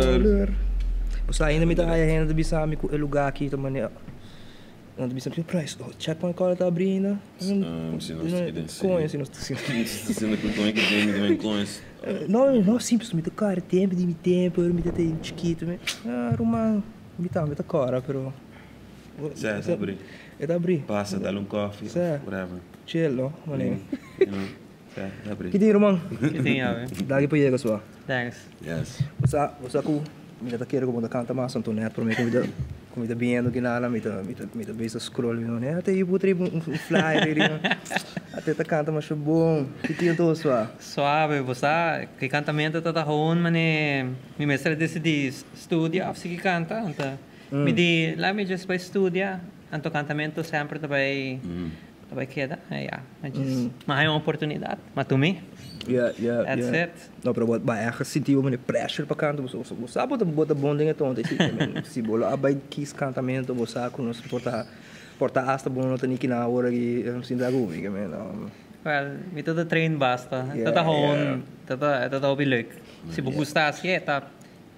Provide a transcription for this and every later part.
Color. Bo ainda mi ta haya hende ta bisa mi ku e lugá aki ta manera. Nan ta bisa mi, Price, oh, Checkpoint Color ta abrí ainda? Si nos ta keda Coño, si nos ta Siendo ku coño ku den mi den coins. No, no, simples, mi ta kòrda tempu di mi tempu, ora mi ta ta chikitu. Mi, ah, ruman, mi tambe ta kòrda, pero. Sí, e ta abrí. E ta abrí. Pasa, dal un koffie, Sí. whatever. Chill, no? Manera. You know, sí, e ta abrí. Ki tin, ruman? Ki tin, yawe? Danki pa yega, sua. Thanks. Yes. Bo sa, bo sa ku mi ta kere ku bo ta kanta mas, anto net prome ku mi ta, ku mi ta biendo kinana, mi ta, mi ta, mi ta bisa scroll, mi ta manda, ate yu por trae un flyer ei riba. Ate ta kanta masha bon. Ki tin anto, sua? Suave, bo sa, ki kantamento ta ta hoon mane mi mester a disidí studia òf sigui kanta, anto mi di laat mi just bai studia, anto kantamento semper ta bai ta bai keda, en ya, mi just mi a haña un oportunidat, ma tumi, that's it. No, pero bo bo a ergens sinti bo mane pressure pa kanta, bo bo sa bo ta bo ta bon den e tonto esei, si bo lo a bai kies kantamento bo sa ku nos por ta por ta asta bo no ta ni kina ora ki sinta ku mi, ke men. Well, mi ta ta train basta. E ta ta gewoon, ta ta, e ta ta hopi leuk. Si bo gusta haci e ta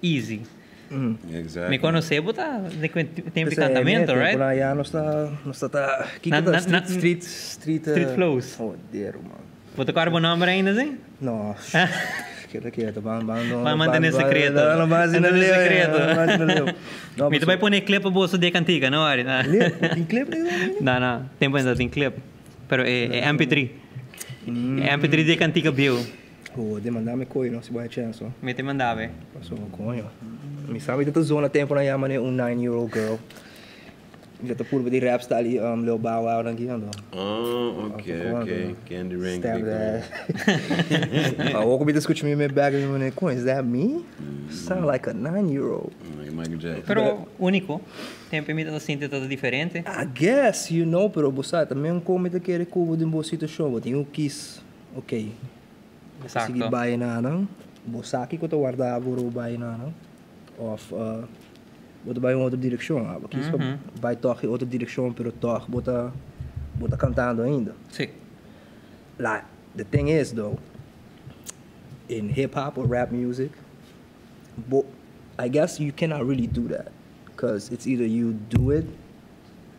easy. Exactly. Mi conoce bo ta den cu tempo di cantamento, right? Tempo nan ya nos ta, nos ta ta, kiko ta street, street, street. Street flows. Joder, man. Bo ta corda bo nomber ainda, si? No. Keda keto, ban, ban, no. Ban mantene secreto. No, no, ban asina Mantene leu, secreto. no, ban asina leu. No, Mi ta bai pone e clip pa boso di e cantica, no worry. Tin clip? No, no, tempo ainda tin clip. Pero e e mp3. E mp3 di e cantica bieu. Oh, demanda mi koyo no si bo hay chance oh. Mi te manda be. Paso coño. Mi sa mi ta ta zona tempo nan yama ne un 9 year old girl. Mi ta ta purba di rap style di um, Lil Bow Wow nan ki ando. Oh, ok, ok. Candy Rain. Stab that. Awor ku mi ta skucha mi me back mi mane, coño, is that me? Sound like a 9 year old. Like Michael Jackson. Pero unico. Tempo mi ta sinti ta diferente. I guess, you know, pero bo sa, ta men kon mi ta kere ku bo den bo situashon, bo tin un kis, ok, bo ta sigui bai na nan, bo sa kiko ta warda bo ora bo bai na nan, òf bo ta bai un otro direkshon, abo kis pa bai tòg e otro direkshon, pero tòg bo ta, bo ta kantando ainda. Sí. Like, the thing is though, in hip hop or rap music, bo, I guess you cannot really do that. Cause it's either you do it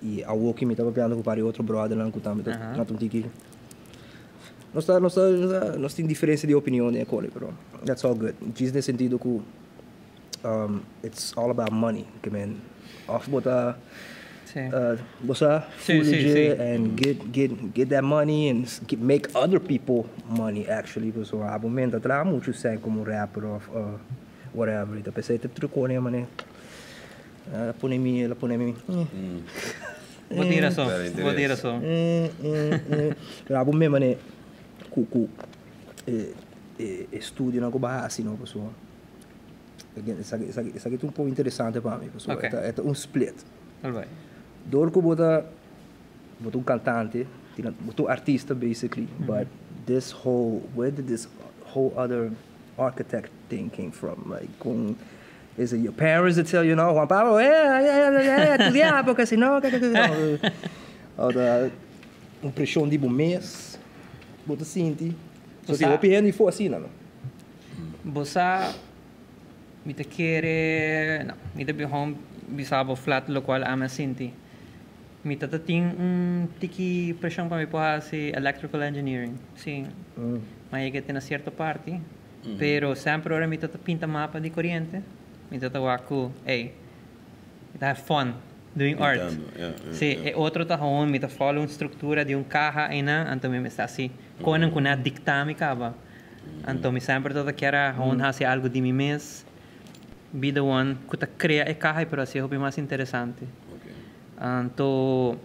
y awor ki mi ta papiando cu par di otro brothernan cu tambe ta canta un tiki nos ta nos ta nos tin diferencia di opinion den e cole pero that's all good djis den sentido cu it's all about money ke men of bo ta bo sa full dje and get get get that money and make other people money actually pasobra abo men ta traha mucho sèn como rapper of Whatever, y ta pensé te truco ne mane. El a pone mi, el a pone mi. Bo tin razon, bo tin razon. Pero abo me mane cu cu e e estudionan cu bo a haci no pasobra again esaki esaki esaki ta un poco interesante pa mi pasobra e ta e ta un split. Door cu bo ta bo ta un cantante bo ta un artista basically but this whole where did this whole other architect thing came from like con is it your parents that tell you no Juan Pablo eh eh estudia porque si no o ta un presion di bo mes bo ta sinti so tin hopi hende for asina no. Bo sa mi ta kere no mi ta bihon bisa bo flat locual ami a sinti mi ta ta tin un tiki presion pa mi por haci electrical engineering si. Ma yega te na cierto parti, pero semper ora mi ta ta pinta mapa di coriente, mi ta ta wak cu, ey, mi ta have fun doing art. Pintando, ya, ya, Si, ya. e otro ta gewoon mi ta follow un structura di un caha eynan, anto mi mester haci conan cu nan a dicta mi caba. Anto mi semper ta ta kier a gewoon haci algo di mi mes, be the one cu ta crea e caha pero haci hopi mas interesante. Ok. Anto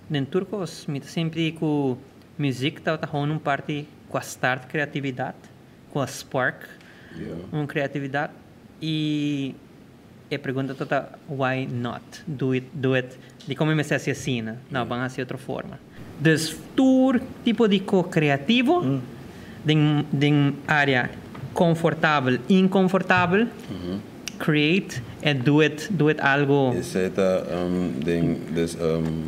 den tur cos mi ta sinti cu Muziek tabata gewoon un parti cu a start creatividad, cu a spark un creatividad y e pregunta tabata why not do it, do it, dicon mi mester haci asina? No, ban haci otro forma. Dus tur tipo di co creativo den den area confortabel, inconfortabel. Create and do it, do it algo. Esei ta den des.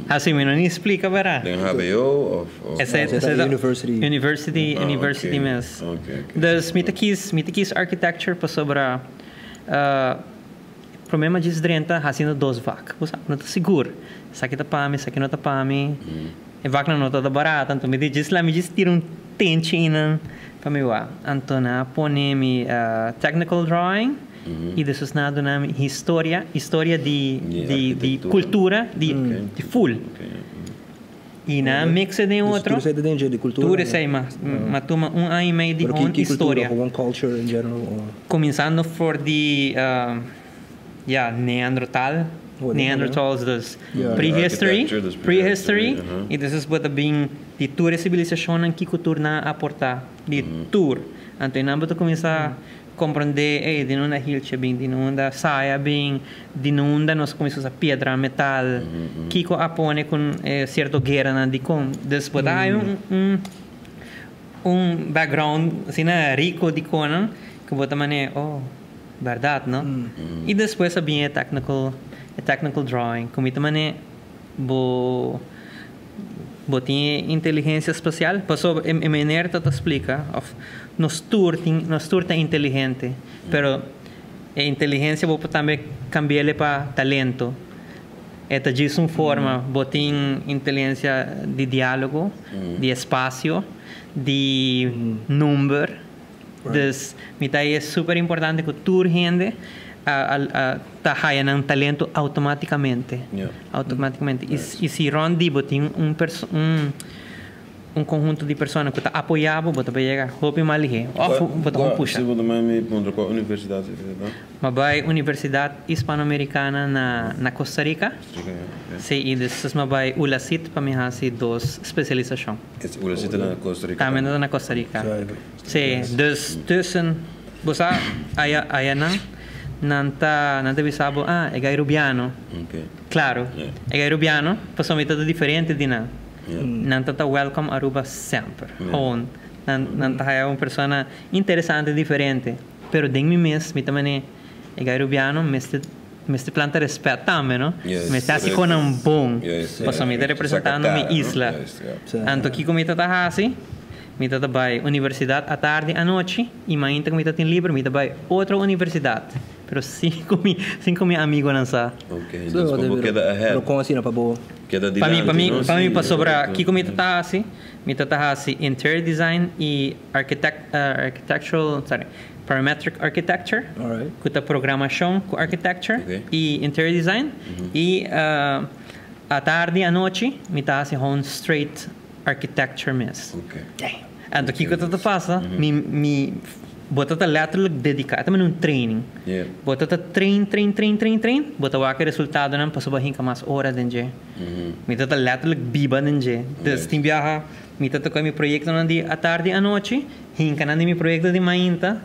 Asi mi no ni splika bera. Den hbo of of. Esei ta University. University, university mes. Ok, ok. Dus mi ta kies, mi ta kies architecture pasobra. Prome mi a djis drenta haciendo dos vak. Bo sa, no ta sigur. Esaki ta pa mi, esaki no ta pa mi. E vaknan no tabata barata, anto mi di djis la mi djis tira un tenchi einan pa mi wak. Anto nan a pone mi technical drawing i despues nan a duna mi historia, historia di di di cultura di di full. I nan a mix e den otro. Tur esei ta den dje di cultura? Tur esei, ma a tuma un aña i mei di hon historia. Pero ki cultura? Gewoon culture in general o? Kuminsando for di ya Neandertal, Neanderthals dus prehistory, prehistory i despues bo ta bin di tur e sibilisashonnan kiko tur nan a aportá di tur. Anto einan bo ta kuminsá Comprende, ey, di nunda hilchi a bin, di nunda saya a bin, di nunda nos a cuminsa usa piedra, metal, kico a pone cu e cierto gueranan, dicon. Dus bo ta hay un, un, un background asina rico di conan cu bo ta mane, oh, berdad, no? Y despues a bin e technical, e technical drawing, cu mi ta mane bo. Bo tin e inteligencia special? Pasobra e meneer ta ta splica of nos tur tin, nos tur ta inteligente, pero e inteligencia bo por tambe cambi'el pa talento. E ta djis un forma, bo tin inteligencia di dialogo, di espacio, di number. Dus mi ta e super importante cu tur hende a ta haya nan talento automaticamente. Automaticamente. Y si rond di bo tin un un un conhunto di persona cu ta apoya bo, bo ta bay yega hopi mas lihe. Of bo ta con pusha. Si bo ta manda mi puntra cua universidad esaki ta? Mi a bay Universidad Hispanoamericana na na Costa Rica. Si, y despues mi a bay ULACIT pa mi haci dos specialisacion. ULACIT ta na Costa Rica tambe? Tambe ta na Costa Rica. Sí, dus tussen, bo sa, aya, ayanan, nan ta, nan ta bisa bo, ah, e gai Rubiano. Claro, e gai Rubiano, pasobra mi ta ta diferente di nan. Nan ta ta welcome Aruba semper, gewoon. Nan, nan ta haya un persona interesante, diferente. Pero den mi mes, mi ta mane, e gai Rubiano mester, mester planta respet tambe, no? Mester hasi konan bon, pasobra mi ta representando mi isla. Anto kiko mi ta ta hasi? Mi ta ta bai universidat atardi anochi i mainta ku mi ta tin liber mi ta bai otro universidat pero sin ku mi sin ku mi amigonan sa. Ok, dus pa bo keda ahead. Pero kon asina pa bo. Keda Pa mi dilanti, pa mi no? pa mi Si, pasobra korekto. kiko mi ta ta hasi mi ta ta hasi interior design i architect architectural sorry parametric architecture Alright. ku ta programashon ku architecture Ok. i interior design i atardi anochi mi ta hasi hon straight architecture mes. Ok. Anto kiko ta ta pasa? Mi mi bo ta ta letterlijk dedica, e ta mane un training. Yeah. Bo ta ta train train train train train, bo ta wak e resultadonan pasobra bo a hinka mas ora den dje. Mi ta ta letterlijk biba den dje. Dus tin biaha mi ta toca mi proyectonan di atardi anochi, hinka nan den mi proyecto di mainta,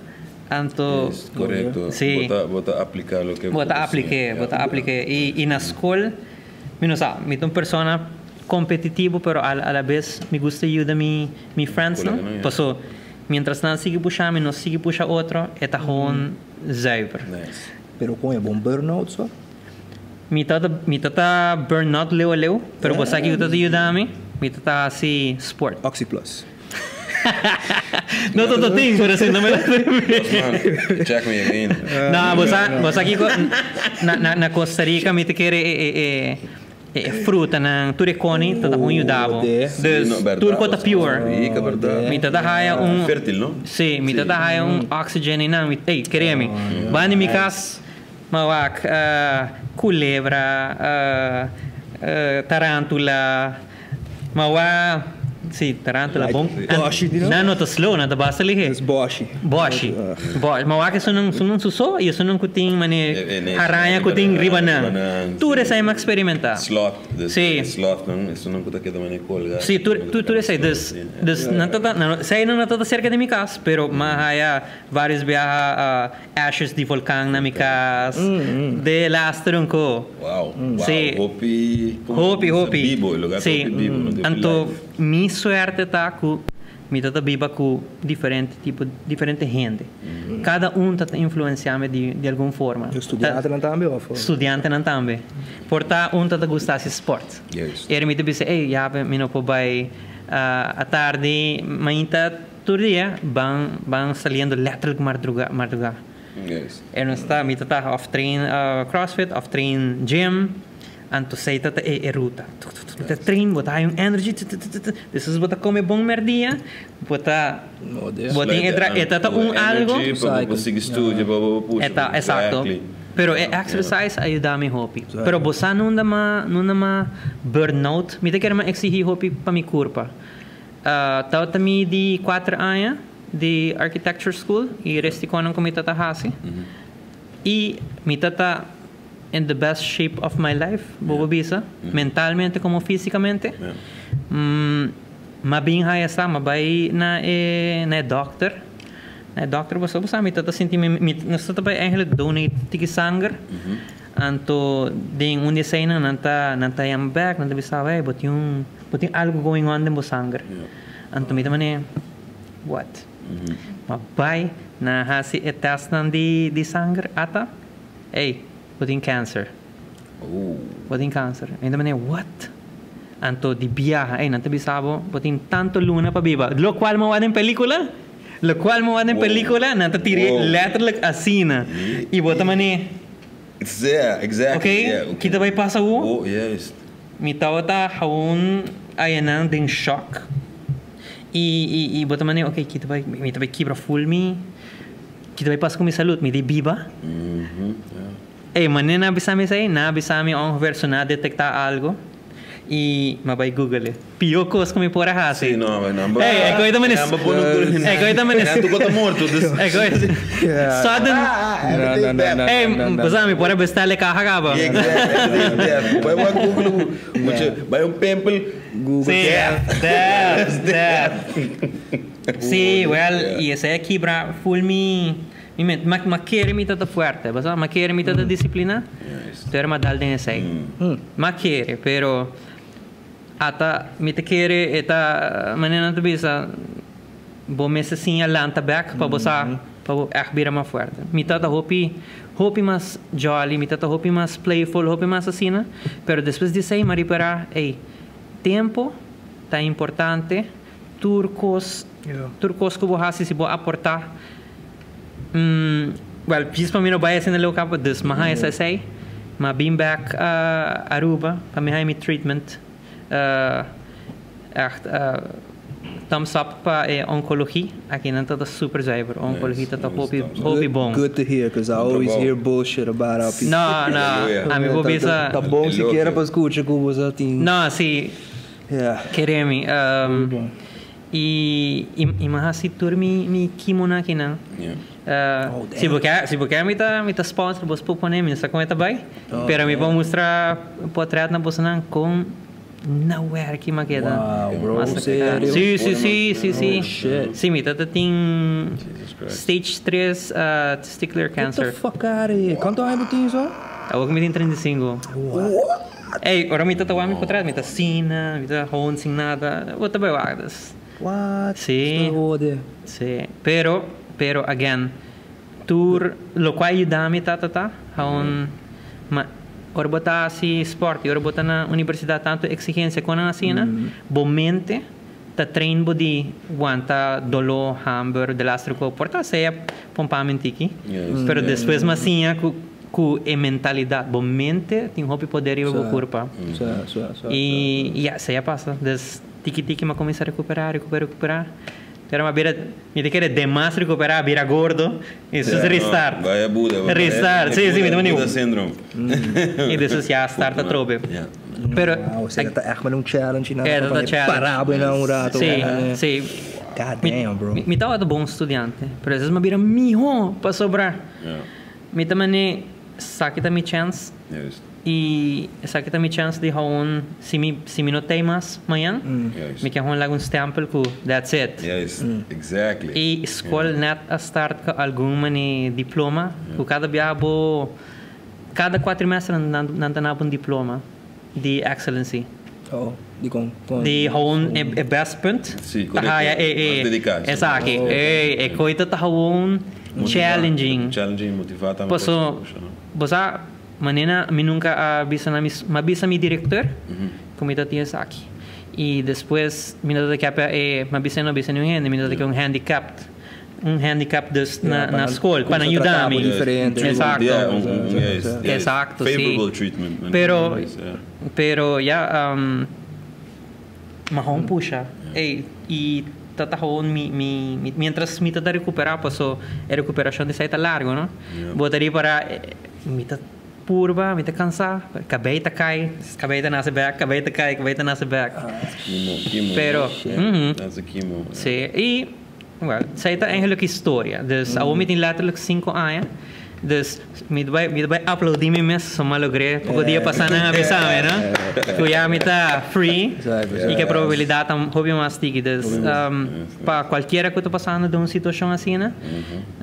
anto Yes, korekto. Si. Bo ta bo ta aplica loke Bo ta aplike, bo ta aplike. I na skol mi no sa, mi ta un persona Competitivo pero a la bes mi gusta yuda mi mi friends nan paso mientras nan sigui pusha mi nos sigui pusha otro e ta gewoon zuiver. Pero con e bon burnout so? Mi ta mi ta ta burnout leu a leu pero bo sa kico ta ta yuda mi? Mi ta ta haci sport. Oxyplus. No ta ta tin pero si no me la Check me again. No bo sa bo sa kico na na Costa Rica mi ta kere e e e E frutanan, tur e koni ta ta hun yuda bo. Dus, tur ko ta pure. Mi ta ta haya un. Fertil, no? Si, mi ta ta haya un oxygen einan. Mi, ey, kere mi. Banda di mi kas, mi a wak kulebra, tarantula. Ma wa, si, tarantula bon. Boshi di no? Nan no ta slow, nan ta basta lihe. Es boshi. Boshi. Boshi. Ma wak esunnan, esunnan su so y esunnan ku tin mane haraña ku tin riba nan. Tur esei mi a experimenta. Sloth. Si. Sloth nan, esunnan ku ta keda mane kolga. Si, tur, tur esei. Dus, dus nan ta ta, nan, eseinan no ta ta serka di mi kas, pero mi a haya varios biaha Ashes di volcan na mi cas. De laster un co. Wow, wow, Sí. hopi, como Hopi, bisa, hopi. bibo, e lugar ta Sí. hopi bibo, no tin hopi Anto life. mi suerte ta cu mi ta ta biba cu diferente tipo, diferente hende. Cada un ta ta influencia mi di di algun forma. E studiantenan tambe of? Studiantenan tambe. Por ta un ta ta gusta haci sport. Juist. Eri mi ta bisa, ey, ya mi no por bay atardi, mainta. Tur dia ban ban saliendo letterlijk mardruga mardruga. E nos ta, mi ta ta of train CrossFit of train gym, anto esey ta ta e e ruta. Tuk tuk tuk, mi ta train, bo ta haya un energy tuk tuk tuk tuk, despues bo ta come bon merdia, bo ta, bo tin e dra, e ta ta un algo. Energy pa bo por sigui studia, pa bo por pusha. E ta, exacto. Pero e exercise a yuda mi hopi. Pero bo sa nunda m'a, nunda m'a burnout? Mi ta kere m'a exigi hopi pa mi curpa. Tabata mi di cuater aña di architecture school y resticonan cu mi ta ta haci. Y mi ta ta in the best shape of my life, bo por bisa, mentalmente como fisicamente. M'a bin haya sa, m'a bay na e na e dokter. Na e dokter bo sa mi ta ta sinti mi, mi nos ta ta bay eigenlijk donate tiki sanger. Anto den un di eseinan nan ta nan ta yama bek, nan ta bisa, hey, bo tin un. Bo tin algo going on den bo sanger. Anto mi ta mane, what? Ma bai na hasi e testnan di di sanger, ata, ey, bo tin cancer. Bo tin cancer. Mi ta mane, what? Anto di biaha, ey, nan ta bisa bo, bo tin tanto luna pa biba. Locual mi a wak den pelicula, locual mi a wak den pelicula, nan ta tira letterlijk asina. Y bo ta mane. Yeah, exactly. Ok, ki ta bai pasa awo? Oh, juist. Mi tabata gewoon ayanan den shock. Y, y, y bo ta mane, ok, ki ta bai, mi ta bai kibra full mi, ki ta bai pasa cu mi salud? Mi di biba? Ey, mane nan a bisa mi esey? Nan a bisa mi ongeveer su nan a detecta algo. Y mi a bai google e. Pió cos cu mi por a haci. Sí, no, no, no. Ey, e coy ta mane. Nan pone un tur. E coy ta mane. Nan tur ta morto, dus. E coy. Sudden. No, no, no, no, Ey, no, no. bo sa mi por a bestel e caha caba. Exactly, death. Bai wak Google ku. Mucha, bai un pimpel, Google Sí, death. death, death. Sí, well, y esey a kibra full mi, mi mente. Ma, ma kere mi ta ta fuerte, bo sa? Ma kere mi ta ta disciplina. Pero m'a dal den esey. M'a kere, pero ata mi ta kere e ta manera nan ta bisa bo mester siña lanta bek pa bo sa pa bo ègt bira mas fuerte. Mi ta ta hopi hopi mas jolly, mi ta ta hopi mas playful, hopi mas asina, pero despues di esey m'a ripara ey tempo ta importante, tur kos tur kos ku bo hasi si bo aporta Well, djis pa mi no bai asina leu kaba, dus mi a haña esei. Mi a bin bek Aruba pa mi haña mi treatment. Echt thumbs up pa e oncologie. Aki nan ta ta super zuiver. Oncologie ta ta hopi, hopi bon. Good to hear, cause I always hear bullshit about our people. No, no, ami por bisa. Ta bon sikiera pa scucha cu bo sa tin. No, si. Yeah. Kere mi. Hopi bon. I i mi a hasi tur mi mi kimonan akinan. Si bo ke si bo ke mi ta mi ta sponsor bos por pone mi no sa kon e ta bai pero mi por mustra potret na bosonan kon na werki mi a keda. Wow bro serio? Si si si si si Oh shit. Si mi ta tin stage tres testicular cancer. Get the fuck outta here. Kantu aña bo tin so? Awor mi tin 35. What? Ey, ora mi ta ta wak mi potret, mi ta asina, mi ta gewoon sin nada. Bo ta bai wak dus. What? Sí. Sta hode. Sí. Pero, pero again, tur lokual a yuda mi ta ta ta, gewoon, ma ora bo ta hasi sport y ora bo ta na universidad tanto exigencia con nan asina, bo mente ta train bo di wanta doló, hamber, delaster cu por ta sea pompa mi un tiki, pero despues mi a siña cu Cu e mentalidad, bo mente tin hopi poder riba bo curpa. Y ya, esey a pasa. Dus tiki tiki mi a cuminsa recupera, recupera, recupera. Pero mi a bira, mi ta kere demas recupera, bira gordo. Y despues restart. Bai a Buda. Restart, si, si, mi ta manda. Buda syndrome. Y despues ya start atrobe. Pero. Wow, esey ta echt un challenge. E ta challenge. Para bo un rato. Si, si. God damn, bro. Mi tabata bon studiante, pero despues mi a bira miho pasobra. Mi ta mane esaki ta mi chèns i esaki ta mi chèns di hou si mi si mi no tei mas mañan mi ke hou laga un stèmpel ku that's it. I skol nèt a start ku algun mane diploma ku kada biaha bo kada kuatrimèster nan ta naba un diploma di excellency. Di hou e best punt ta haya e esaki e koe ta hou challenging. Paso bo sa manera mi nunca a bisa na mi mi a bisa mi director ku mi ta tin esaki i despues mi no ta kepia e mi a bisa no bisa niun hende mi no ta ke un handicapped. Un handicap dus Ja, na, pa na nan school, pa nan cuminsa yuda trata mi. bo diferente. Exacto. Yeah, yes, yes. Exacto, si. Favorable treatment. man. Pero, Yes, yeah. pero ja, m'a gewoon pusha. Ey, y ta gewoon mi, mientras mi ta recupera, paso e recuperacion di esey ta largo, no? Yeah. Bo ta ripara, mi ta purba, mi ta cansa, cabey ta cay, cabey ta nace back, cabey ta cay, cabey ta nace back. Chemo, chemo. Pero, Shit. That's a chemo. yeah. Si, y, well, esey ta eigenlijk historia. Dus, mm. mi tin letterlijk 5 aña. Dus, mi bay aplaudi mi mes, so m'a logra. Poco dia pasa nan a bisa mi, no? Cu ya mi ta free. Y cu e probabilidad ta hopi mas tiki. Dus, pa cualkier cu ta pasando den un situacion asina,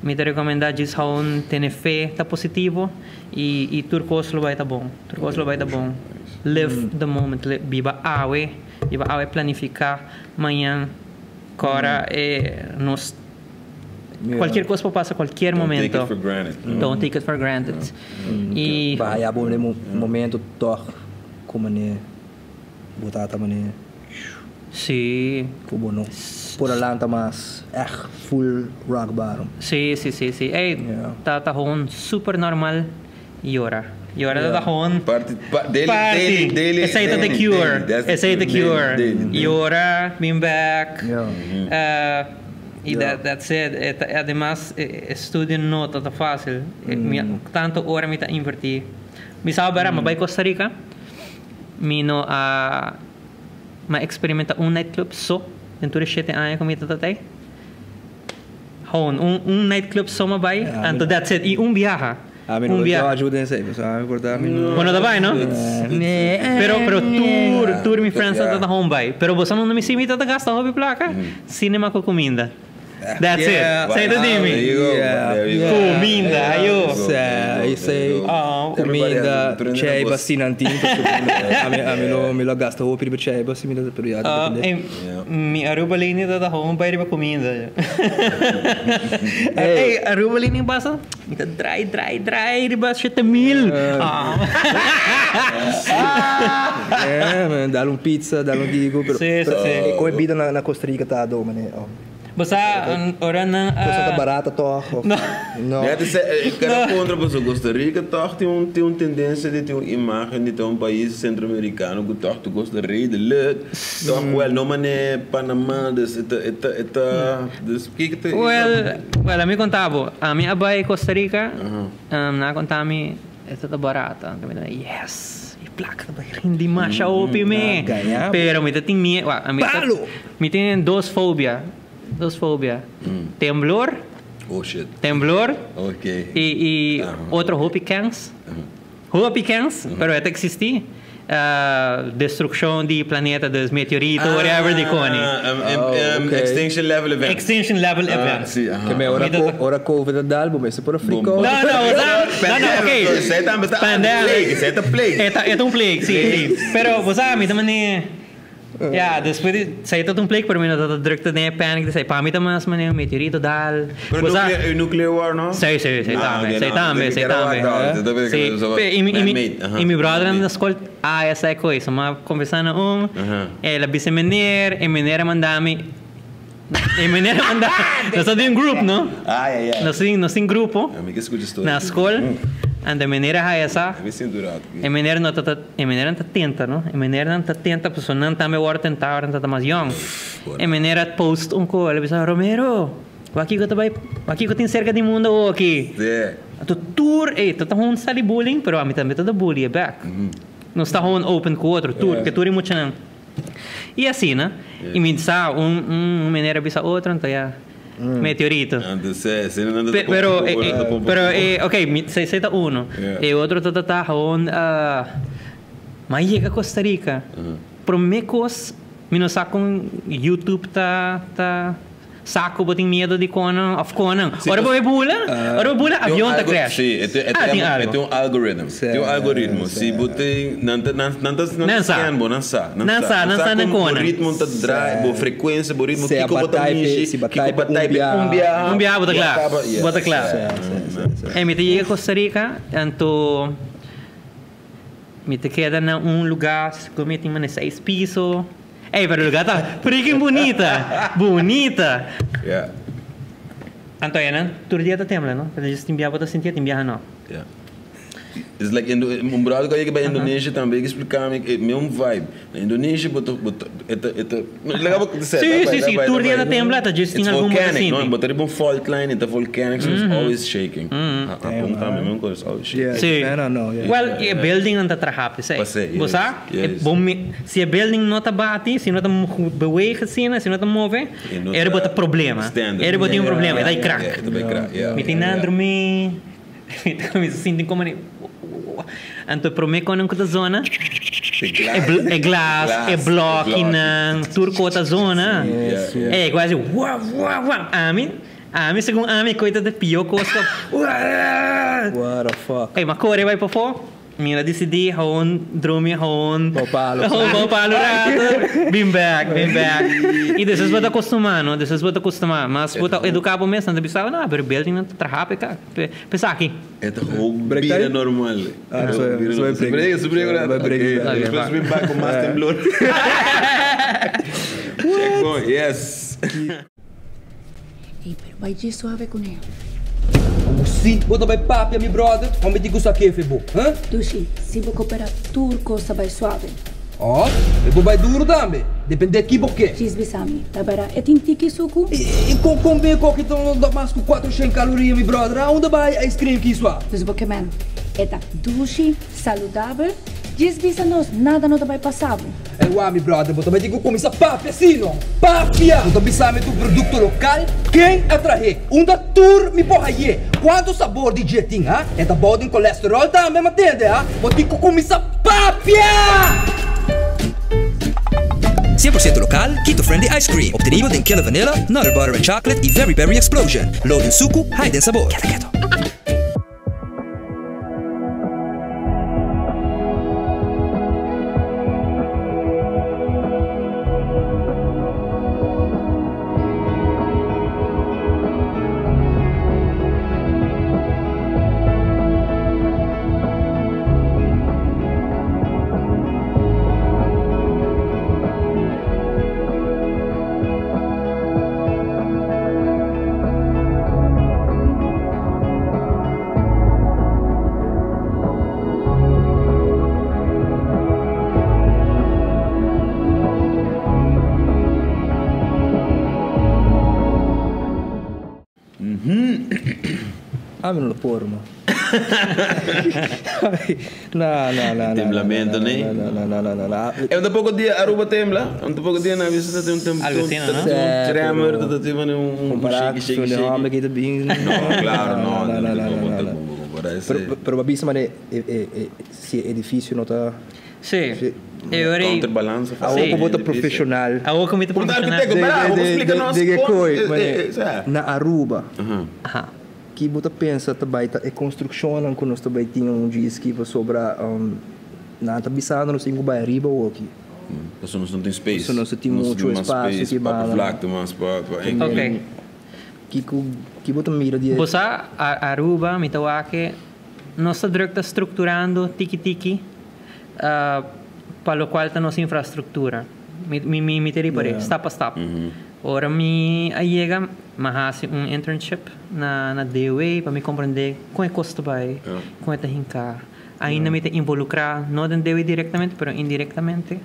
mi ta recomenda just gewoon tene fe, ta positivo y tur cos lo bay ta bon. Tur cos lo bay ta bon. Live the moment, biba awe, biba awe, planifica mañan, cora nos cualkier cos por pasa cualkier Don't momento. take it for granted. Don't take it for granted. Y Bah, bon momento toch como ne botata mane como no por alanta mas echt full rock bottom. Si. Ey, ta gewoon super normal yora. Yora ta gewoon Party, daily, Party. daily, daily, Esey ta the daily, cure. daily. That's the Esey the cure. cure. Daily, daily. Yora, been back. Y that's it. Ademas, estudio no ta facil. Tanto ora mi ta inverti. Mi sa bara, m'a bay Costa Rica. Mi no a m'a experimenta un nightclub so. Den tur 7 aña cu mi ta tey. Gewoon, un nightclub so m'a bay. Ja, Anto that's it. Y un biaha. Ah, mi Un no biaha. ajuda esey, so mi por ta mi no. Bueno, ta bay, no? Nee. Pero tur mi friends ta home bay. Pero bo no mi si mi ta gasta hopi placa. Cinema cu cuminda. That's it. Say the There dimi. you go. Yeah. There you go. Cuminda, ayo. Si, si. Oh. Cuminda, Everybody has cheiba, sinantin, ami no mi lo gasta hopi riba cheiba, si mi da pero ja, Ah, depende. eh, mi Aruba Lini ta gewoon bay riba cuminda. Hey, Aruba Lini pasa? Mi ta draai, draai, draai riba 7000. Ah. Yeah, man, dal un pizza, dal un digo, pero Si. pero e con bida na Costa Rica ta do, man. Oh. Basta, ora na Cosa ta barata toch? Of, No. No. Ja, het is, ik kan ook contra pa Costa Rica toch tin un tendencia di tin un imagen di tin un pais centroamericano cu toch ta Costa redelijk. Toch wel, no mane Panama, dus het, dus kijk het. Well, ami conta bo, ami a bay Costa Rica, nan a conta mi, e ta barata. Ami ta, yes, e placa ta bay rindi masha hopi me. Ganha. Pero mi ta tin miedo, well, ami ta, Palo! mi tin dos fobia, dos fobia. Temblor. Oh shit. Temblor. Y otro hopi kens. Hopi kens, pero e ta existi. Destruccion di planeta, dus meteorito, whatever di coni. Oh, okay. Extinction level event. Extinction level event. Si, aha. Ke men ora Mi ta- ora COVID a dal, bo mester por a freak out. No, ok. Esey ta Pandemic. plague, esey ta plague. E ta un plague, si. Pero, bo sa, mi ta mane. Ja, despues di, esey ta un plague, pero mi no ta drukte den panic, dus pa mi ta mas mane un meteorito dal. Pero Bo sa- nuclear war, no? Si, Ah, tambe, ok, si no, tambe, ik si quiero tambe. guardar, te ben Si, zo- y mi, Man-made, aha. y mi brother na school, ah, esey e cos, m'a conversa na un, el a bisa meneer, e meneer a manda mi, e meneer a manda, nos tin un group, no? Ah, ja. Nos tin grupo Ja, mi kier scucha story. Na school, en e meneer a haya sa, Mi cintura. E meneer no ta, e meneer ta tenta, no? E meneer no ta tenta, pues nan tambe wordo tenta, ora ta mas young. E meneer a post un cos, el a bisa Romero, kico ta bay, kico tin cerca di mundo aki. Anto tur, eh, ta gewoon sali bullying, pero ami tambe ta bully e back. Nos ta gewoon open cu otro, tur, cu tur e mucha nan. Y asina, ne? Y mi sa, un meneer a bisa otro, anto ja, meteorito. Antes, si, no, Pero, ok, esey ta uno. E otro ta gewoon, m'a yega Costa Rica. Prome cos, mi no sa con YouTube ta saco bo tin miedo di conan of conan. Ora bo bula, ora bo bula avion ta crash. Si, Ah, tin algo. e un algoritmo. Tin un algoritmo. Si bo tin nan nan nan Nan sa. scan bo, nan sa. Nan sa, nan sa nan con conan. Bo ritmo ta drive, bo frequência, bo ritmo Se kiko bo ta a type- mishi, si ba kiko type ba un type bia. un bia. Un bia, bo ta Ya cla. caba, yes. Bo ta cla. Si. E mi ta yega Costa Rica, anto mi ta keda na un lugar, cu mi tin mane seis piso. Ey, pero e lugar ta freaking bunita. Bunita. Anto einan tur dia ta tembla, no? Pero djis tin biaha bo ta sintié, tin biaha no. Yeah. It's like Indo un brother ku a yega bai Indonesia tambe a explica mi e mesmo vibe. Na Indonesia bo ta bo ta e ta e ta laga bo Sí, sí, sí, tur dia ta tembla, ta djis tin algun bo ta sinti. It's volcanic, no? Bo ta riba un fault line e ta volcanic so it's always shaking. Hapon tambe mesmo kos, it's always shaking. Sí. Well, e buildingnan ta traha p'esei. P'esei, Bo yes, sa? yes. Bo mi si e building no ta bati, si no ta bewege asina, si no ta move, E e riba ta problema. E riba tin un problema, e ta crack. Mi tin nan drumi, mi ta cuminsa sinti como ni Anto e prome conan cu ta zona, e glas, e blokinan, tur co ta zona. E cu haci wap, wap, wap. Ami, ami segun ami, e coi ta de pio cos cu What the fuck. Ey, mi a core bay pafo. Mi a disidí gewoon drumi gewoon Bou palo. Gewoon bou palo rato. Bin bek, bin bek. I despues bo ta kostumá, no? Despues bo ta kostumá. Mas bo ta eduká bo mes, nan ta bisa, no, pero building nan ta traha p'e ka, p'e esaki. E ta gewoon bira normal. Ah, so Bira so normal. break. Break, su break rato. Bai break. Ok, despues bin bak ku mas temblor. Checkpoint, yes. Ey, pero bai dje suave cu ne. Como si bo ta bai papia mi brother, homber di gusta kefe bo, huh? Dushi, si bo coopera tur cos ta bai suave. Oh, e bo bai duro tambe, depende ki bo ke. Djis bisa mi, ta bera e tin tiki sucu? E con con be koki ta no mas cu 400 caloria mi brother, a unda bai ice cream ki sua? Dus bo ke men, e ta dushi, saludabel, djis bisa nos nada no ta bai pasa bo. Ey wak mi brother, bo ta bai tin ku kuminsá papia si no? Papia! Bo ta bisa mi ku produkto lokal ken a trah'é? Unda tur mi por hay'é? Kuantu sabor di dje tin, ha? E ta bou den kolesterol tambe, ma tende, ha? Bo tin ku kuminsá papia! 100% lokal, Keto Friendly Ice Cream, obtenibel den Killer Vanilla, Nutter Butter and Chocolate i Very Berry Explosion. Low den suku, high den sabor. Keda keto. Ami no lo por man. No, no, no. Temblamento, ne? No, no, no, no, no, no. E un poco dia Aruba tembla, un poco dia na vista ta un tem Algo asina, no? un tremor, ta ta un un Compará shake ku shake de shake. homber ki ta bin. No, claro, no, no, no, no, no, no, no. compará ese. Pero pero babisa mane e e e si e edificio no ta Sí. E ora ei- Counterbalance. Awor Sí. ku bo ta profesional. Awor ku mi ta Por ta profesional. arquitecto, pará, bo explica nos de con- koi, eh, mane, eh, eh, sa. na Aruba. Aha. Ki bo ta pensa ta bai ta e construccionnan ku nos ta bai tin un djis ki pasobra nan ta bisando nos tin ku bai ariba awoki. Pasobra nos no tin space. Pasobra nos no tin mucho mas espacio space ki pa banda. vlakte mas pa pa Ok. Kiko ki bo ta mira di e. Bo sa Aruba mi ta wak nos ta druk ta structurando tiki tiki pa locual ta nos infrastructura. Mi mi mi ta riba e stap pa stap. Ora mi a yega mi a haci un internship na na DOA pa mi comprende con e cos ta bay, con e ta hinca. Ainda mi ta involucra no den DOA directamente pero indirectamente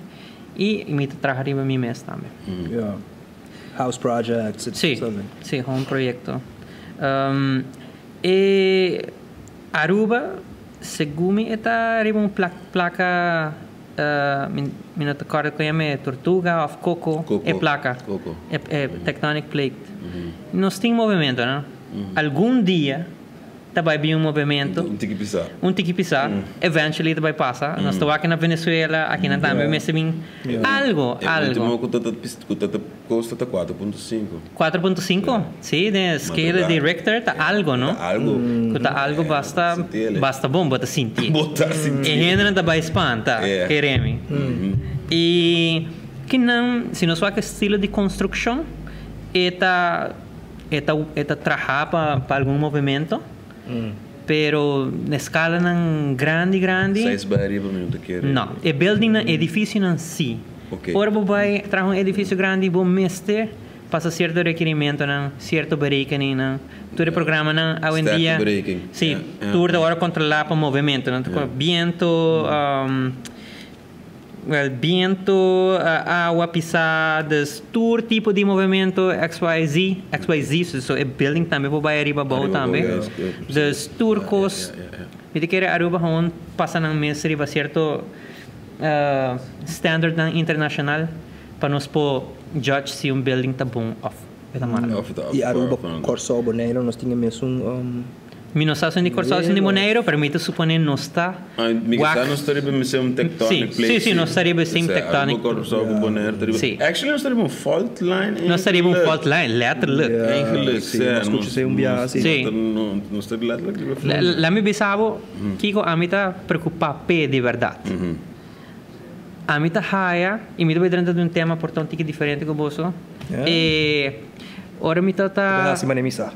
y mi ta traha riba mi mes tambe. Yeah. House projects, Sí, sí, home proyecto. E Aruba segun mi e ta riba un placa Mi no ta corda con yama e tortuga of coco, Coco, e placa, coco. e e tectonic plate. Nos tin movimento, no? Algun dia ta bay bin un movimento. Un tiki pisa. Un tiki pisa, eventually ta bay pasa. Nos ta wak na Venezuela, akinan tambe mester bin algo, E algo. ultimo cu ta ta cu ta ta costa ta 4.5. 4.5? Sí, den scale di Richter ta algo, no? Ta algo. Cu ta algo basta, basta bon, bo ta sinti. Bo ta sinti. E hendenan ta bay spanta, keremi. Y kinan, si nos wak e estilo di construccion, e ta, e ta, e ta traha pa, pa algun movimento, pero na escalanan grandi, grandi. Seis bay ariba mi no ta kere. No, e buildingnan, edificionan si. Ok. Ora bo bay traha un edificio grandi bo mester. Pasa cierto requerimentonan, cierto berekeningen, tur e programanan awendia. Sterke berekening. Si, tur ta wordo controla pa movemento, nan ta biento, well, biento, awa pisa, dus tur tipo di movemento XYZ, XYZ, so e building tambe por bay ariba abou tambe. Dus tur cos, mi ta kere Aruba gewoon pasa nan mes riba cierto standardnan internacional pa nos por judge si un building ta bon of e ta malo. Y Aruba, Corsou, Bonaire nos tin e mesun. Mi no sa si di Corsou si di Bonaire, pero mi ta supone nos ta Mi wak. Sa nos ta riba e same tectonic Si, plate. si, si, nos ta riba e same tectonic. Aruba, Corsou, Bonaire ta riba. Actually nos ta riba un fault line. Nos ta riba un fault line, letterlijk. Eigenlijk, Si, nos scucha esey un biaha si. Si. Nos ta letterlijk riba fault line. Laat mi bisa bo kiko ami ta preocupa p'e di berdad. Ami ta haya, y mi ta bay drenta di un tema por ta un tiki diferente cu boso. E ora mi ta ta. Ta hasi manera mi sa.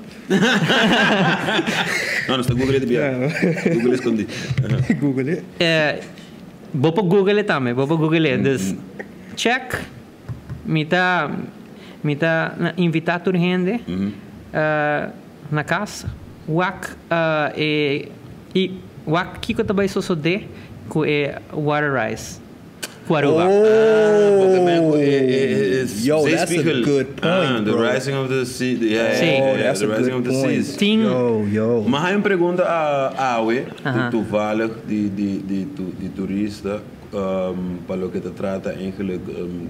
No, nos ta google di bia. Google escondi. Google. Bo por google tambe, bo por google. Dus check, mi ta mi ta invita tur hende na cas wak e y wak kico ta bay sosode cu e water rise cu Aruba. Oh! Yo, that's a good point, The bro. Rising of the sea. Yeah, Si. yeah, Oh, that's the a rising good of the point. seas. Tin. Yo, yo. Maar hij een pregunta a awe, toevallig di di di di turista, pa loke ta trata eigenlijk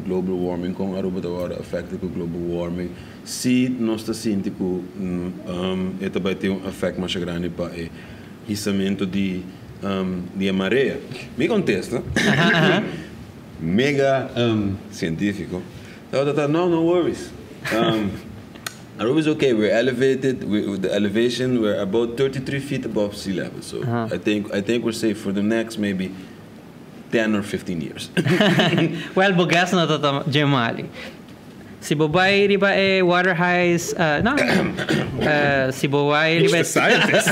global warming, con Aruba ta worden affected cu global warming. Si nos ta sinti cu e ta bay tin un effect masha grandi pa e hisamento di di e marea. Mi contesta, mega cientifico, ta ta no, no worries. Aruba is okay, we're elevated, we, the elevation, we're about 33 feet above sea level. So I think we're safe for the next maybe 10 or 15 years. Well, bo guess no ta dje mali. Si bo bay riba e water highs, no. Si bo bay riba Mr. Scientist.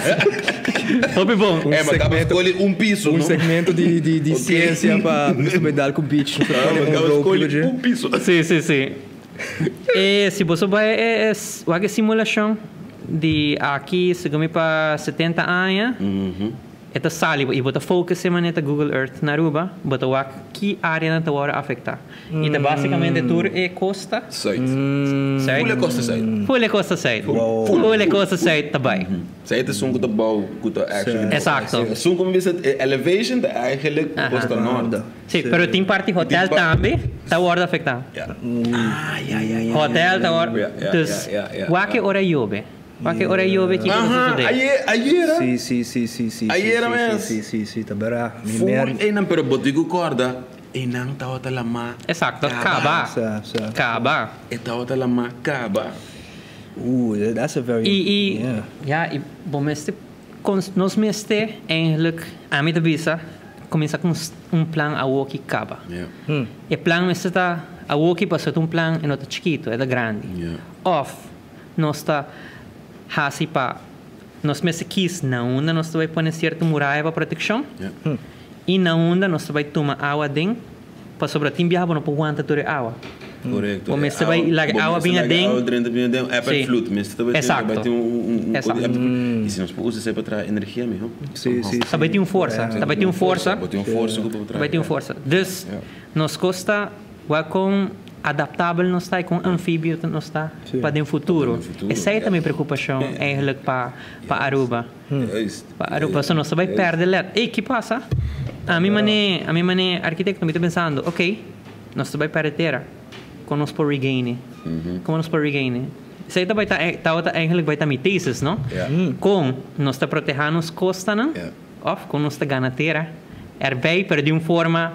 Hopi bon. Eh, maar acaba escolhe un piso, Un no? segmento di ciencia pa medal cu beach. Ah, Un acaba rope escolhe un piso. Si. E si bo bay e wak simulacion di aki, segun pa 70 aña, e ta sali y bo ta focus na Google Earth na Aruba, bo ta wak ki area nan ta wordo afecta. Y ta basicamente tur e costa. Zuid. Zuid. Full costa zuid. Full costa zuid. Full costa zuid tambe. Zuid is zo'n goede bouw, goede actually. Exacto. Zo'n kom is het elevation de eigenlijk costa noord. Si, pero tin parti hotel tambe, ta wordo afecta. Ja. Ah, ja. Hotel ta wordo. Dus, wak ora yobe. Wak ora yobe cu Aha, ta ayer, ayer. Si. Ayer si, mes. Si, ta bera. Mi Full mer. einan, pero bo tin cu corda, einan tawata lama. Exacto, caba. Sa. Caba. E tawata lama caba. Ooh, that's a very Y ja, y bo mester, nos mester eigenlijk, ami ta bisa, cuminsa cu un plan awoki caba. E plan mester ta awoki pa un plan e no ta chikito, e ta grandi. Of nos ta hasi pa nos mester kies na unda nos ta bay pone cierto muraya pa proteccion. Y na unda nos ta bay tuma awa den pasobra tin biaha no por wanta tur e awa. Correcto. Bo mester bay laga awa bin aden. Awa drenta bin aden. Eb en vloed. Mester bay tin un Exacto. Y si nos por usa pa traha energia, miho. Si. Tambe tin un forsa, tambe tin un forsa. Bo tin un forsa cu pa traha. Tambe tin un forsa. Dus nos costa wa con adaptabel nos ta y con anfibio nos ta pa den futuro. Pa den futuro, Esey ta mi preocupacion eigenlijk pa Aruba. Pa Aruba, so nos bay perde let. Ey, kico pasa? Ami mane arquitecto, mi ta pensando, ok, nos ta bay perde tera. Con nos por regain. Con nos por regain. Esey tambe ta eigenlijk bay ta mi thesis, no? Ja. Con nos ta protehando nos costa, no? Of con nos ta gana tera. Erbij, pero di un forma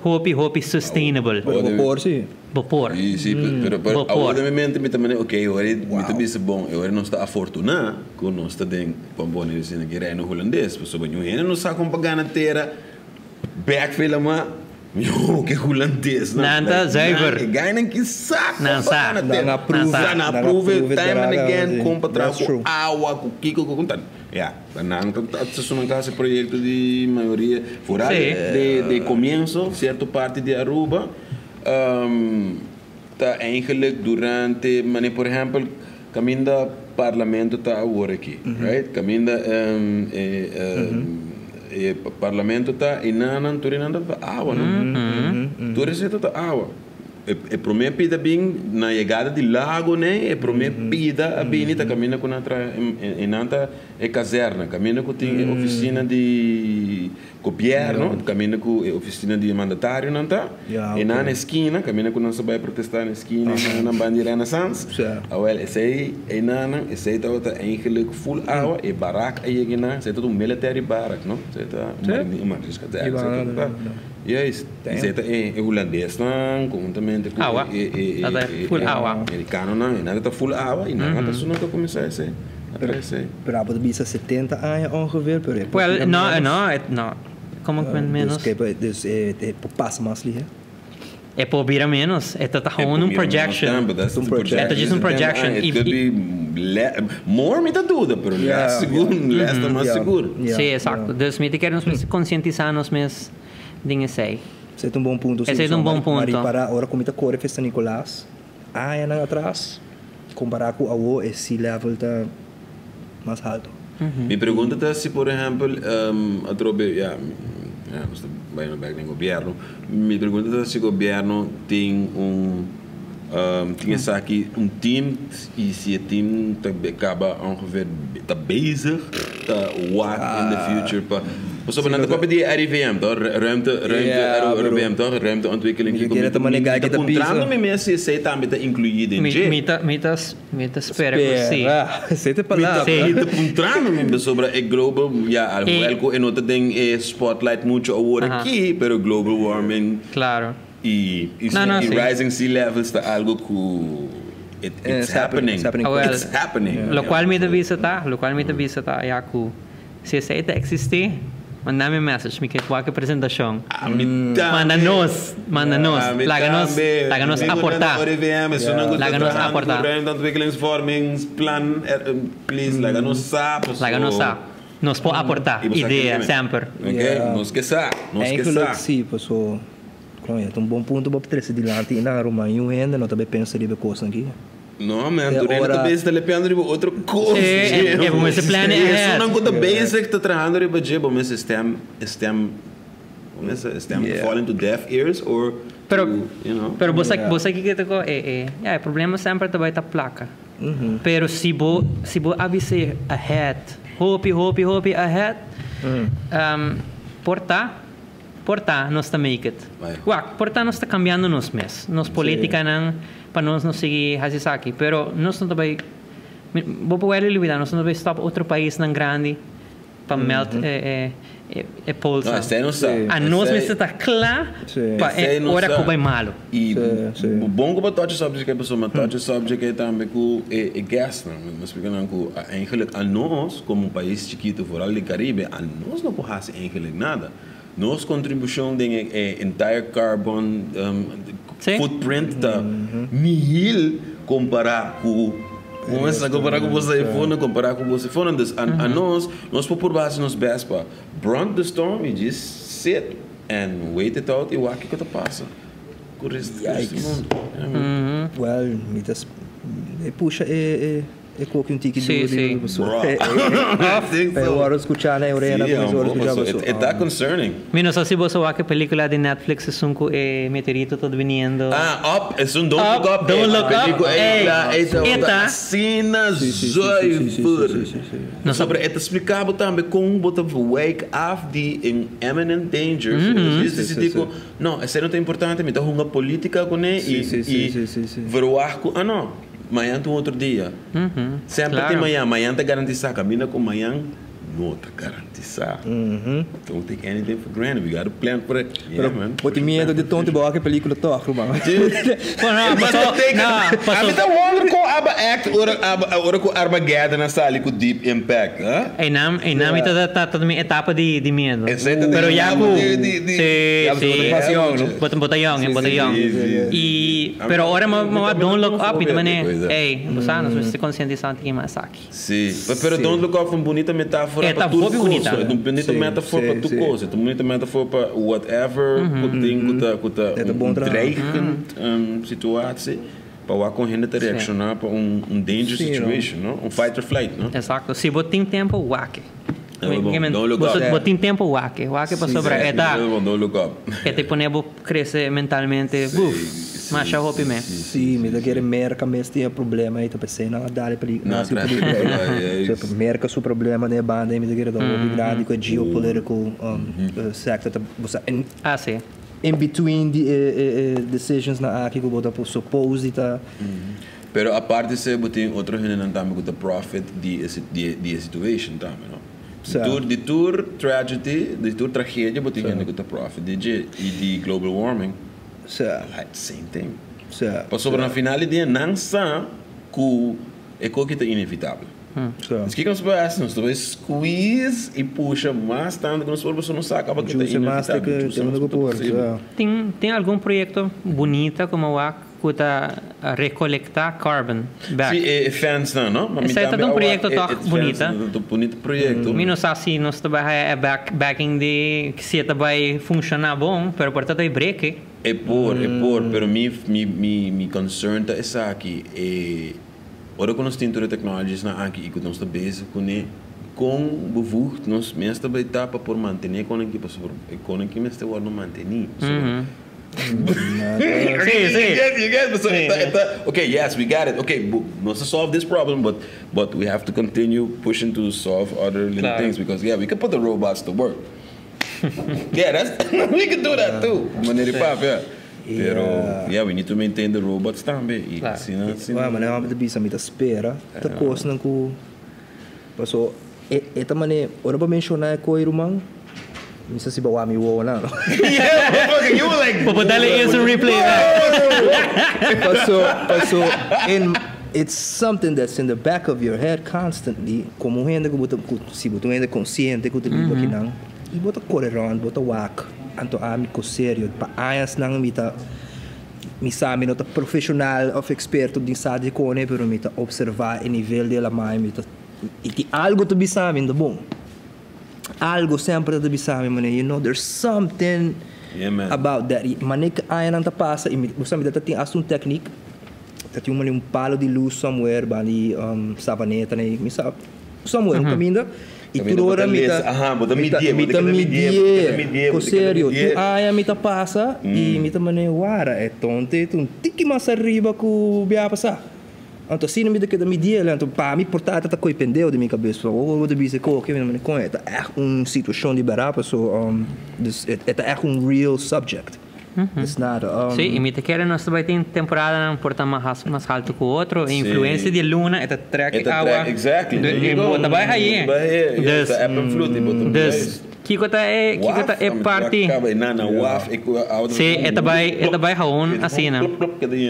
hopi hopi sustainable. Pero por si. Bo por. Si, pero Bo por. awor mi mente mi tambe, ok, awor mi tambe ta bon, awor nos ta afortuna, cu nos ta den bon bon asina cu reino hulandes, pasobra bo hende no sa con pa gana tera, back veel maar Yo, cu hulandes, no. Nan ta zuiver. Gana cu sa Nan sa. Nan approve. Nan Nan approve approve time and again, si. con pa That's true. awa, cu kiko, cu tan. Ja, nan ta ta clase proyecto di mayoria, vooral di comienso, cierto parti di Aruba, Ta eigenlijk durante, mane por ehempel, caminda parlamento ta awor aki, right? Caminda e parlamento ta inanan, tur inanda ta awa, no? Tur esei ta awa. E prome pida bin na yegada di lago, ne? E prome pida a bini ta caminda cu nan tra inan ta e kazerne, caminda cu tin e oficina di gobierno, caminda cu e oficina di mandatario nan ta. E na esquina, caminda cu nan sa bay protesta na esquina, na banda di Renaissance. Awel, esey einan, esey tabata eigenlijk full awa, e barak a yega na, esey ta un military barak, no? Esey ta un marinierskazerne. Esey ta, juist. Esey ta e hulandesnan, conhuntamente cu Awa. e Tata full awa. americanonan, e nan ta full awa, y nan ta su nan ta cuminsa esey, atra esey. Pero abo ta bisa 70 aña ongeveer, pero e Well, no, no, no. Como que menos? Dus, kijk, dus e por pasa mas lihe. E por bira menos. E ta gewoon un projection. Un projection. E ta just un projection. It could be more, mi ta duda, pero less sigur, less ta mas sigur. Si, exacto. Dus mi ta kere nos mester concientisa nos mes den esey. Esey ta un bon punto. Esey ta un bon punto. Ma ripara, ora cu mi ta core fe San Nicolas, añanan atras, compara cu awo, e sea level ta mas halto. Mi pregunta ta si, por ehempel, atrobe, ya, ya, nos ta bayendo bek den gobierno. Mi pregunta ta si gobierno tin un, tin esaki un team y si e team ta caba ongeveer ta bezig ta wak in the future pa pasobra nan ta papia di e RIVM toch, ruimte, ruimte, RIVM toch, ruimteontwikkeling. Mi ta Mi ta puntrando mi mes si esey tambe ta inclui den dje. Mi ta spera cu si. Spera. Esey ta e palabra. Mi ta puntrando mi pasobra e global, ya, alhoewel cu e no ta den e spotlight mucho awor aki, pero global warming y rising sea levels ta algo cu it's happening. It's happening. Locual mi ta bisa ta, locual mi ta bisa ta ya cu si esey ta existi, manda mi message, mi ke wak e presentacion. Manda nos, manda nos, laga nos, laga nos aporta. Laga nos aporta. Please, laga nos sa. Laga nos sa. Nos por aporta idea semper. Ok, nos ke sa, nos ke sa. Eigenlijk si, paso, kon e ta un bon punto pa trece dilanti y nan ruman yu hende no ta bay pensa riba e cosnan aki. No, man, tur hende ta bezig ta lepeando riba otro cos. Si, e bo mester plan ahead. Y esunnan cu ta bezig ta trahando riba dje, bo mester stem, stem, bo mester stem to fall into deaf ears or Pero, to, you know. Pero bo sa, bo sa kico ta e, e, ya, e problema semper ta bay ta placa. Pero si bo avisa ahead, hopi, hopi, hopi ahead, por ta nos ta make it. Bai. Wak, por ta nos ta cambiando nos mes. Nos politicanan pa nos no sigui haci esaki. Pero nos no ta bay, bo por olvida, nos no ta bay stop otro paisnan grandi pa melt e poles. No, esey no sa. A nos mester ta cla pa Esey e no ora sa. cu bay malo. E bon cu touch subject e persona, touch subject e tambe cu e gas nan. Mi explica nan cu eigenlijk a nos, como un pais chikito, vooral di Caribe, a nos no por haci eigenlijk nada. Nos contribucion den e entire carbon footprint ta nihil compara cu Começa a comparar com você iPhone, comparar com você iPhone. Dus a nos por por base nos best pa brunt the storm, you just sit and wait it out e wak kico ta pasa. Cu rest Yikes. mundo. Yeah, man. Well, mi ta e pusha e koki un tiki duro di Bro. I think so. Ora scucha na orelha, Si, mas ora scucha so it that concerning. Mi no sa si bo a wak e pelicula di Netflix esun cu e meteorito ta biniendo. Ah, Up, es un Don't Up, Look Up. Don't Look Up. Ey, Ey, ey, eta. Asina zuiver. No. Sobre het explicava tambe con bo ta wake af di in imminent danger. Dus tipo, no, esey no ta importante, mi ta hunga politica cu ne y y verwacht cu, ah no, mañan ta un otro dia. Semper tin mañan, mañan ta garantisa, caminda cu mañan no ta garantisa. Don't take anything for granted. We got to plan for it. Yeah, man. Bo tin miedo di tonto bo e pelicula toch, ruman. Bueno, no, paso, no, paso. Ami ta wonder con aba act ora aba ora cu Armageddon a sali cu Deep Impact, huh? Ey, nam ta mi etapa di miedo. Esey ta Pero ya etapa cu di Ya, si. bota pasión, no? Bota botellón, botellón. Si. Y pero ora mo Don't Look Up, y tambe, Coisa. ey, bo sa, nos mester concientisa cu mas aki. Si, pero Don't Look Up un bunita metafora. metáfora E pa ta tur hopi kos. bunita. E ta un bunita metafoor pa tur kos. E ta un bunita metafoor pa whatever ku tin ku ta ku ta E ta un bon traha. dreigend situatie pa wak kon hende ta reakshoná pa un un danger situation, no? Un fight or flight, no? Exacto. Si bo tin tempo, wak e. Don't look up. Bo tin tempo, wak e. Wak e pasobra e ta Don't look up. e ta pone bo crece mentalmente. Buf. Masha hopi mes. Sí, mi ta kere Merca mes tin e problema ei, ta pesei nan a dal e peli, Nan a hasi traha pelikula ei. pelikula, yes. So, Merca su problema den e banda ei mi ta kere ta hopi grandi ku e geopolitical sector ta, bo sa, en Ah, sí. in between di e e e decisions nan aki ku bo ta por suppose di ta. Pero aparte esei bo tin otro hendenan tambe ku ta profit di e di e situation tambe, no? Di tur di tur tragedy, di tur tragedia bo tin hende ku ta profit di dje i di global warming. Like same thing. Pasobra na final di dia nan sa ku e koki ta inevitabel. Dus kiko nos por hasi? Nos ta bai squeeze i pusha mas tantu ku nos por pasobra nos sa kaba ku ta inevitabel. Juice mas ku ta posibel. Tin tin algun proyekto bunita komo wak ku ta rekolektá carbon bek. Sí, e fence nan, no? Ma mi Esei ta tambe un a wak proyekto e tòg e fence bunita. nan ta un bunita proyekto. Mi no sa si nos ta bai haya e back backing di si e ta bai funshoná bon, pero por ta ta e breke. E por, e por, pero mi mi mi mi concern ta esaki, e ora ku nos tin tur e technologies nan aki i ku nos ta bezig kuné, kon bevoegd nos mes ta bai ta pa por mantené e konenki pasobra e konenki mester wòrdu mantení pasobra Sí, sí. You get, you get, pasobra e ta e ta okay yes we got it okay nos a solve this problem but but we have to continue pushing to solve other little things because yeah we can put the robots to work. Yeah, that's we can do that too. Manera di papia. Pero yeah, we need to maintain the robots tambe. Y asina, asina. Bueno, manera mi ta bisa mi ta spera ta cosnan cu paso e e ta mane ora bo menciona e coy ruman mi sa si bo wak mi wowonan no. Yeah, motherfucker, you were like Bo por dale instant replay back. Paso paso in it's something that's in the back of your head constantly como un hende cu bo ta cu si bo ta un hende consciente cu ta biba akinan y bo ta core rond bo ta wak anto ami cu serio pa añasnan mi ta mi sa mi no ta profesional of experto den sa di cone pero mi ta observa e nivel di e lamai mi ta y tin algo ta bisa mi no ta bon algo semper ta bisa mi mane you know there's something about that y mane cu añanan ta pasa y mi bo sa mi ta tin hasta un technique. Ta tin un manera un palo di lus somewhere banda di Savaneta na mi sa somewhere un kaminda y tur ora mi ta mi ta mi ta midié ku serio tur aña mi ta pasa y mi ta manera wara e tonte ta un tiki mas ariba ku bia pasa anto asina mi ta keda midié anto pa mi por ta ta koy pendeo den mi kabes pasobra bo ta bisa koke mi ta manera kon e ta ègt un situashon di bèrdat pasobra dus e ta ègt un real subject. It's not um. Sí, y mi ta kere nos ta bai tin temporadanan por ta mas mas halto cu otro. E influencia di e luna e ta trek e awa. Exactly. E bo ta bai haye. Dus, dus kico ta e kico ta e parti. Sí, e ta bai e ta bai gewoon asina.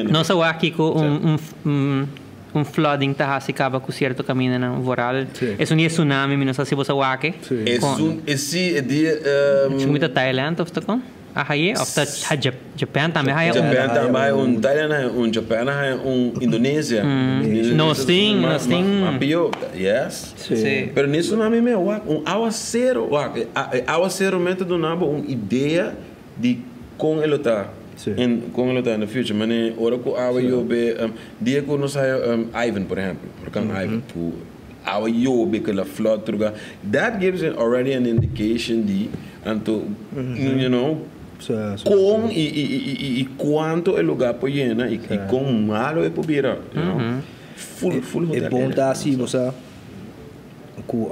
Nos a wak kico un un un flooding ta haci caba cu cierto camindanan vooral. Esun di e tsunami mi no sa si bo sa wak e. Esun e si e di. Esun mi ta Thailand of ta con? A haye of ta Japan tambe haya un. Japan tambe haya un, Thailand haya un, Japan haya un, Indonesia. Nos tin, nos tin. Mas pio, yes. Si. Pero ni tsunami me wak, un awacero, wak, e awacero me ta duna bo un idea di con e lo ta, con e lo ta in the future. Mane ora cu awa yobe, dia cu nos haya Ivan por ehempel, huracán Ivan, cu awa yobe cu la flood tur lugar, that gives already an indication di. Anto, you know, kon i kuantu e lugá por yena i kon malu e por bira, you know. Full, full E hotel. bon ta si bo sa ku,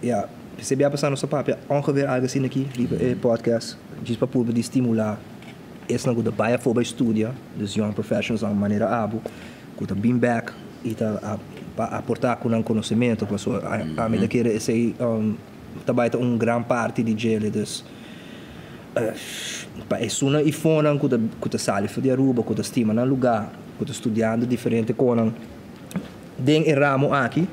ya, p'esei bia pasá nos a papia ongeveer algu asina aki riba e podcast, djis pa purba di stimulá esnan ku ta bai afó bai studia, dus young professionals nan manera abo, ku ta bin bèk i ta pa aportá ku nan konosementu, pasobra ami ta kere esei. Ta bai ta un gran parti di djele dus pa esunnan y fonan cu ta cu ta sali for di Aruba cu ta stima nan lugar cu ta studiando diferente conan den e ramo aki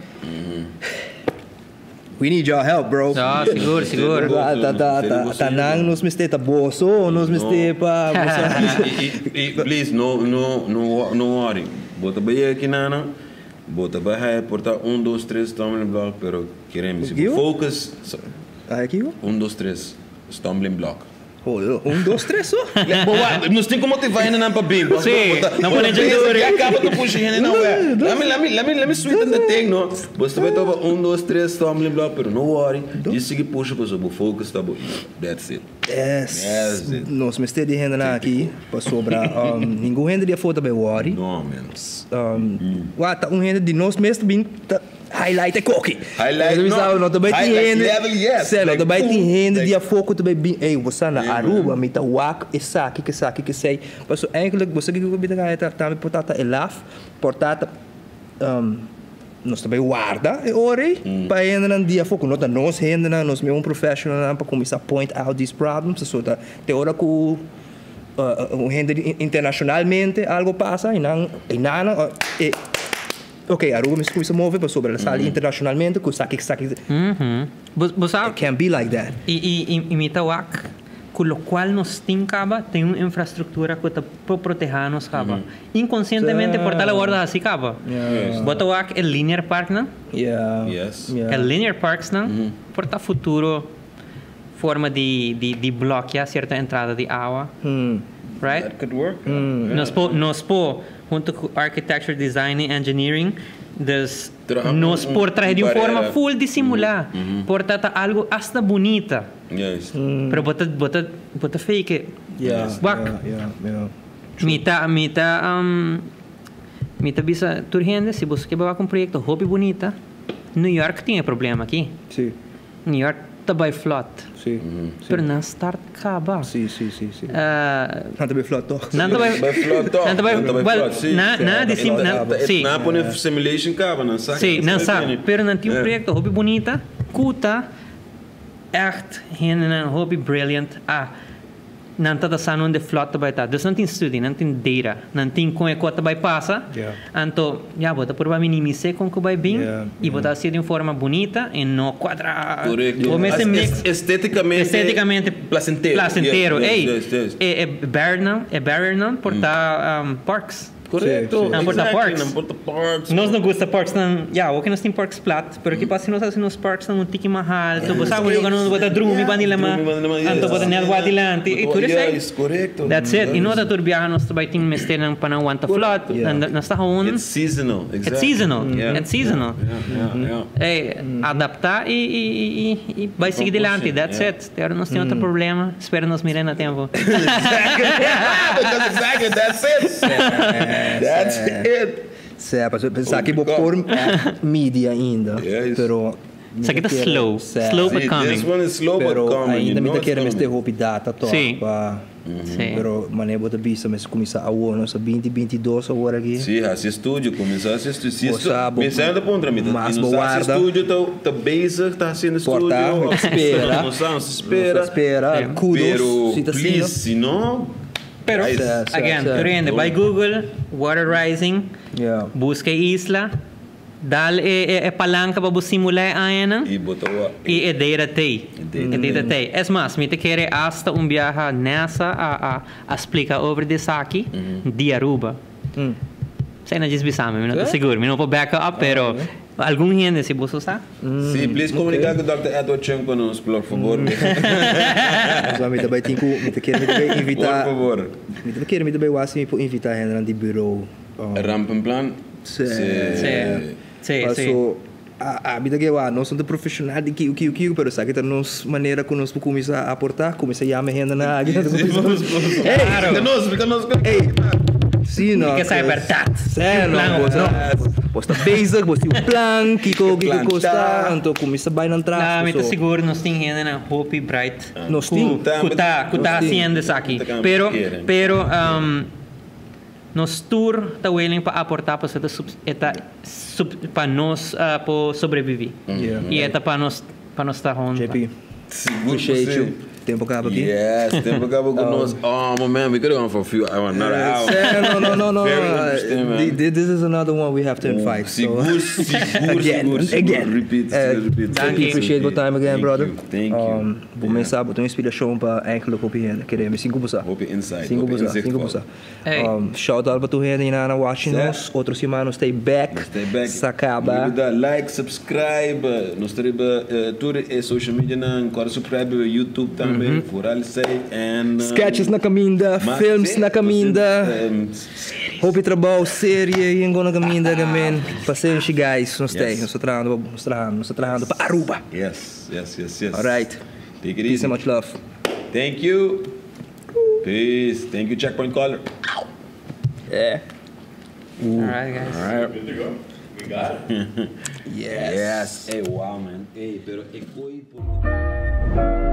we need your help bro. No, sigur sigur. Ta ta ta ta nan nos mester ta boso nos mester pa Y please no no no no worry bo ta bay aki nana bo ta bay haya por ta un dos tres stumbling block pero. Queremos. Kico? Focus. Ah, kico? 1, 2, 3. Stumbling block. Oh, 1, 2, 3 so. Boa, nos tin cu motiva hendenan pa bin. Si, no pone dure. Ya caba ta pusha hende nan wè. Let me, let me, let me, let me sweeten the thing, no. Bo ta bay topa 1, 2, 3 stumbling block, pero no worry. Just sigui pusha pasobra bo focus ta bo. That's it. Yes. That's it. Nos mester di hendenan aki pasobra ningun hende di afo ta bay worry. No, man. Wa ta un hende di nos mes ta bin ta highlight e koki. Highlight, no. no. No ta bay tin Highlight hende. level, yes. Sê, no Like, ta bay tin boom. hende di Like- afo ku ta bay bin, ey, bo sa na Yeah, Aruba, man. mi ta wak esaki, kesaki, kesei. Paso eigenlijk, bo sa kiko ku mi ta gaya ta tambe por ta ta e laf, por ta ta, nos ta bay warda e ora ei pa hendenan di afo ku no ta nos hendenan, nos mes un professionalnan pa kuminsá point out these problems. So ta te ora ku un hende di internacionalmente algo pasa y nan y nan e ok Aruba mester cuminsa move pasobra el a sali internacionalmente cu esaki esaki. Bo bo sa. It can't be like that. Y y y mi ta wak cu locual nos tin caba tin un infrastructura cu ta por proteha nos caba. Inconcientemente por ta la wordo haci caba. Bo ta wak e linear parknan? E linear parksnan por ta futuro forma di di di blokea cierto entrada di awa. Right? That could work. Nos por nos por hunto cu architecture, design y engineering dus Traha un nos un por traha di un forma barera. full disimula. Por ta ta algo hasta bunita. Juist. Pero bo ta bo ta bo ta fake it. Wak. Mi ta mi ta mi ta bisa tur hende si boso ke wak un proyecto hopi bunita New York tin e problema aki. New York ta bai flot. Sí. Pero nan start caba. Sí, sí, sí, sí. Nan ta bai flot toch. Nan ta bai Bai flot toch. Nan ta bai Nan ta bai well, flot, sí. na na di sim na sí. Nan a pone simulation caba, nan sa. Sí, nan sa. Pero nan tin un Yeah. proyecto hopi bunita cu ta echt hendenan hopi brilliant a Nan ta ta sa nunde flot ta bai ta. Dus nan tin studi, nan tin data, nan tin kon e kos ta bai pasa. Anto, ya, bo ta purba minimis'é kon ku bai bin i bo ta hasié di un forma bunita i no kuadrá. Korekto. Bo mester mix. Estetikamente. Estetikamente. Plasentero. Plasentero. Yes, Ey, yes, yes. e e barriernan, e barriernan por ta parks. Correcto. Nan por ta Exactly, parks. Nan por ta parks. Nos no gusta parks nan, ya, awor ke nos tin parks plat, pero ke pasa si nos hasi nos parks nan un tiki mas alto, bo sa un lugar donde bo ta drumi banda di lama, anto bo ta net wak dilanti, i tur esei. Yes, correcto. That's it. I no ta tur biaha nos ta bai tin mester nan pa nan wanta flot, nan nos ta gewoon. It's seasonal, exactly. It's seasonal, Yeah. it's seasonal. Yeah, yeah, yeah. Ey, adapta i i i i bai sigui dilanti, that's it. Te ora nos tin otro problema, spera nos mira na tempo. Because exactly, that's it. That's it. Sea, paso pensá que bo por media ainda, Yes. pero Esaki ta slow, slow but Sí, coming. This one is slow but Pero coming. ainda You mi know ta it's kere mester coming. hopi data toch Sí. pa Sí. Pero mané bo ta bisa mester kuminsá awor nos a binti binti dos awor aki. Sí, hasi estudio, kuminsá hasi estudio. Si Bo estu- sa, bo Mi sa ta puntra mi, ta- mas i bo nos sa hasi warda. estudio ta ta bezig, ta hasiendo Por ta, estudio. nos spera. Nos sa, nos spera. Nos spera. Sí. Kudos, Pero, si ta asina. please, si no, Pero, guys, Sí, sí, again, sí. tur hende, bai Google, Water Rising, Yeah. buska e isla, dal e, e, e palanca pa bo simula e añanan. I bo ta wa. I e data tei. E data E data tei. Es mas, mi ta kere hasta un biaha NASA a, a, a splica over di esaki di Aruba. Esei na djis bisa mi, mi no ta sigur, mi no por back up, pero algun hende si boso sa. Sí, please comunica cu Dòkter Edward Chung pa nos, por favor. So, mi ta bai tin cu, mi ta kere mi ta bai invita. Por favor. Mi ta kere mi ta bai wak si mi por invita hendenan di bureau. Rampenplan? Sí. Sí. Sí, Paso, sí. a, a mi ta ke wak, nos no ta profesional di kiu, kiu, kiu, pero esaki ta nos manera ku nos por kuminsá aportá, kuminsá yama hende na aki. Hey! Claro. Explica nos, explica nos. Hey! Sí, no. Mi ke sa e bèrdat. Sí, Tin un no, plan bo of no? Bo ta bezig, bo tin un plan, kiko, kiko Plan kos ta, ta. anto kuminsá bai nan tras, Na, mi ta so. sigur nos tin hende na hopi bright. Nos ku, tin. ku ta, ku ta Nos tin. hasiendo esaki. Ta Pero, quieren. pero, um, nos tur ta willing pa aportá pasobra e ta sub, e ta sub, pa nos uh, por sobreviví. Yeah. I e ta pa nos, pa nos ta honda. JP, Sigur appreciate ku you. sí. Tempo a caba aki. Yes, tempo a caba cu nos. Oh, my man, we could have gone for a few hours, another hour. No, no, no, no. Very interesting, man. This is another one we have to invite. So. Sigur, sigur, Again, sigur, sigur. again. Repeat, sigur, repeat. Thank you. Appreciate your time again, Thank brother. you, Thank you. Bo mesa, bo inspiracion pa eigenlijk hopi hende. Kere mi sin cu bosa. Hopi insight, Sin cu hopi bosa, inzicht sin cu vooral. bosa. Hey. Shout out pa tur hende na watching Sa. us. Otro siman nos stay back. Stay back. Sa caba. Riba like, subscribe. Nos ta riba tur e social media nan. Corda subscribe riba YouTube tambe. Vooral esey. And, Sketches na caminda, mas films si, na caminda. series. Hopi trabou, serie y na caminda, man. Pasenshi guys, nos Yes. ta, nos ta trahando, nos ta trahando, nos ta trahando pa Aruba. Yes. All right. Take it Peace easy. and much love. Thank you. Peace. Thank you, Checkpoint Caller. Yeah. All right, guys. All right. Good to go. We got it. Yes. Yes. Hey, wow, man. Hey, pero e coi por...